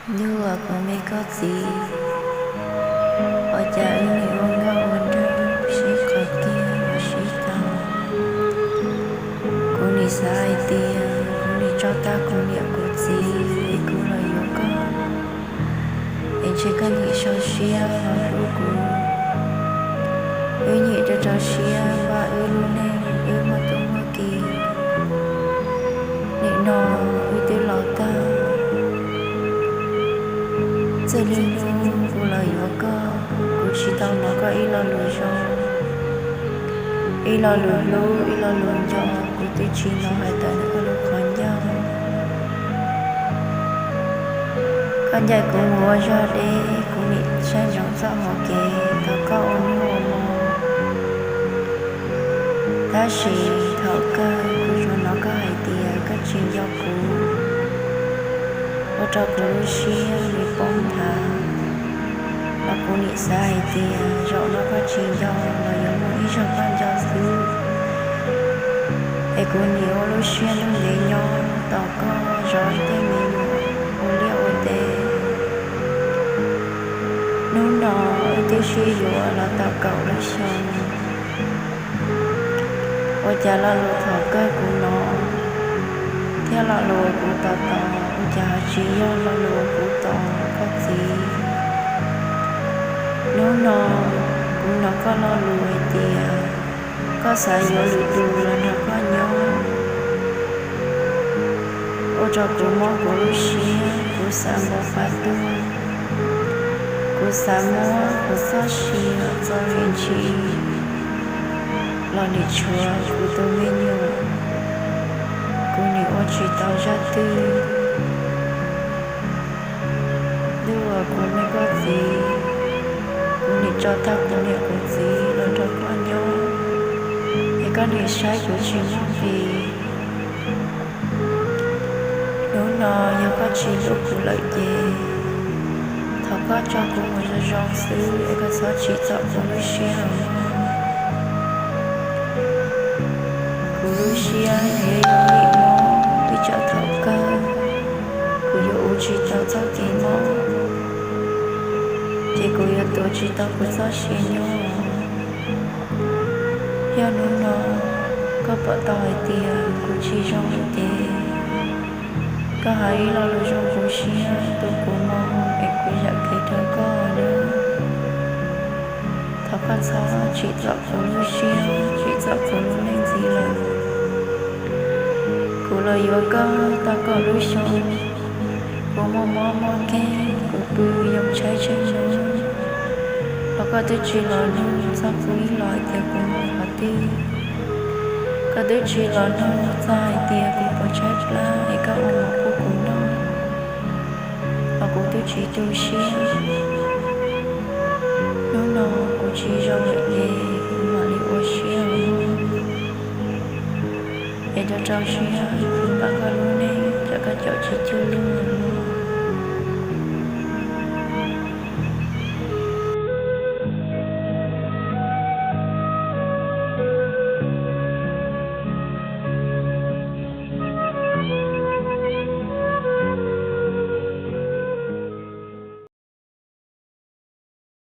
Ntuj, kuv me koj txiv, ua cas wb nim ua nkauj ua nraug sib qhov kiag los sib tau? Kuv nim xav hais tias kuv nim tso tag kuv niam kuv txiv es kuv los yuav koj, es ntshe koj nim sau siab los hlub kuv. Wb nim rau rau siab npaj wb lub neej, wb muaj tub muaj ki. Nim no wb twb los tag, txij li hnub kuv los yuav koj, kuv tsis tau hnov koj ib lo lus zoo, ib lo lus hlub, ib lo lus nco. Kuv twb tsis hnov hais tawm ntawm koj lub qhov ncauj. Koj ncaim kuv mus ua zog deb, kuv nim saib ntsoov txoj hauv kev thov koj ua hnub ua hmo. Tab sis thaum kawg kuv tsuas hnov koj hais tias koj tsis nco kuv, ua rau kuv lub siab li poob nthav. Los kuv nim xav hais tias zaum no koj tsis nco los yuav muaj ib zaug koj nco xwb, es kuv nim ua lub siab ntev ntev nyob tos koj zov tej me nyuam ua liaj ua teb. Hnub no wb twb sib yuav los tau kaum lub xyoo, ua cas lo lus thaum kawg kuv hnov thiab lo lus kuv tos tos ua cas ho tsis yog lo lus kuv tos koj txiv. Hnub no kuv hnov koj lo lus hais tias koj xav yuav lwm tus los nrog koj nyob, ua rau kuv mob kuv lub siab, kuv xav npau fab tuag. Kuv xav muab kuv txoj sia txo li ntsis los nim tshuav kuv tus me nyuam, kuv nim ua tsis tau zaj twg. Ntuj, kuv me koj txiv, kuv nim tso tag kuv niam kuv txiv los nrog koj nyob, es koj nim saib kuv tsis muaj nqis. Hnub no yog koj tsis hlub kuv lawm ces thov koj tso kuv mus zoo zoo xwb es koj txhob tsim txom kuv lub siab os mog. Kuv lub siab yuav yooj yim mob ib tsam thaum kawg, kuv yuav ua tsis tau txoj kev mob, ces kuv yuav tuav tsis tau kuv txoj sia nyob. Yog hnub no koj pom tau hais tias kuv tsis zoo lawm ces koj hais ib lo lus zoo kuv siab tu kuv moo es kuv zam kev rau koj nawb. Thov koj txhob tsim txom kuv lub siab, tsim txom kuv lub neej ntxiv lawm. Kuv los yuav koj tau kaum lub xyoo, kuv muaj mob muaj nkeeg, kuv pw yoo tshaib tsheej hnub, los koj twb tsis los nug txog kuv ib los hais tias kuv mus qhov twg. Koj twb tsis los nug txog hais tias kuv puas tshaib plab es koj ua mov pub kuv noj, los kuv twb tsis tu siab. Hnub no kuv tsis zoo lawm ces kuv mam li ua siab os mog. Es rau rau siab kuv npaj koj lub neej, tsam koj caum tsis cuag luag os mog.